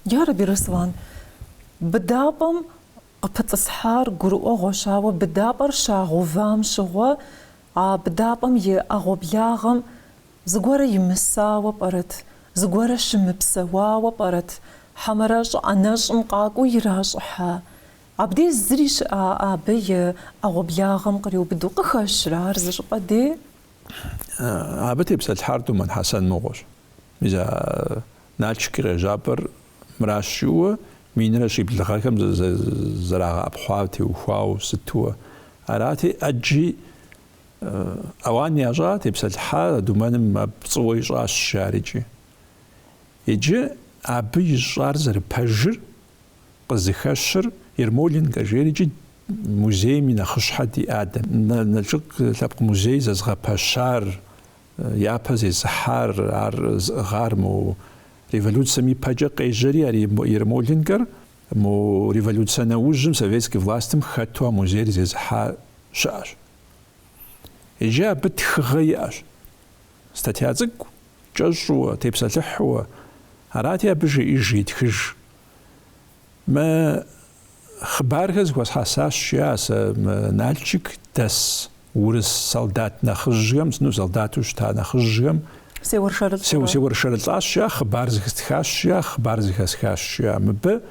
Ярэби, Руслан, быдапӏэм къыпытӏысхьар гурыӏуэгъуэщ, ауэ быдапӏэр щагъэувам щыгъуэ а быдапӏэм и ӏэгъуэблагъэм зыгуэрэ имысауэ пӏэрэт, зыгуэрэ щымыпсэуауэ пӏэрэт, хьэмэрэ щӏы ӏэнэщӏым къакӏуэу иращӏыхьа? Абдей зыри щыӏа абы и ӏэгъуэблагъэм къриубыдэу къыхэщрэ ар зы щӏыпӏэ дей? Абы тепсэлъыхьар Думэн Хьэсэн мыгъуэщ. Мис а Налшык и къежьапӏэр мыращ жиӏэуэ, минрэ щибл гъэхэм зэрагъэӏэпхъуар теухуауэ сытуэ. Арати, ӏэджи ауан ящӏа, тепсэлъыхьа, Думэным абы пцӏыуэ ищӏащ жари икӏи. Иджы абы ищӏар зэрыпэжыр къызыхэщыр Ермоленкэ жери икӏи музейм и нэхъыщхьэ диӏа дэ. Налшык лъэпкъ музей зэзгъэпэщар, япэ зезыхьар, ар зыӏыгъар мо революцэм ипэкӏэ къежьэри ар Ермоленкэр мо революцэ нэужьым советский властым хэту а музейр зезыхьа щыӏэщ. Иджы абы тхыгъэ иӏэщ. Статья цӏыкӏу, кӏэщӏуэ, тепсэлъыхьуэ. Арати, абы жеӏэж, етхыж. Мы хъыбархэр зэхуэсхьэсащ, жиӏа сэ мы Налшык дэс урыс солдат нэхъыжьхэм, ну, солдату щыта нэхъыжьхэм сеуэршэрылӏащ, жиӏа, хъыбар зэхэстхащ, жиӏа, хъыбар зэхэсхащ, жиӏа. Мыбы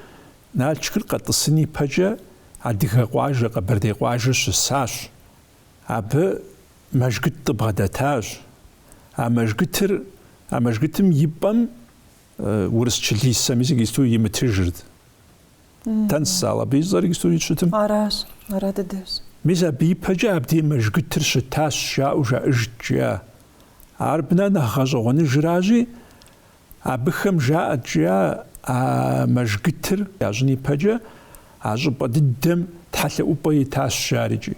Налшыкыр къэтӏысын ипэкӏэ адыгэ къуажэ, къэбэрдей къуажэ щысащ. Абы мэжгыт къыбгъэдэтащ. А мэжгытыр, а мэжгытым и пӏэм урыс чылисэ мис иджысту имытыжырт. Танцзал абы и цӏэр иджысту щытым. Аращ, ара дыдэщ. Мис абы ипэкӏэ абдей мэжгытыр щытащ, жаӏэу жаӏэжт, жиӏа. Ар абы нэ нэхъ гъэщӏэгъуэныжращи, абыхэм жаӏэт, жиӏа, а мэжгытыр ящӏын ипэкӏэ а щӏыпӏэ дыдэм тхьэлъэӏупӏэ итащ, жарикӏи.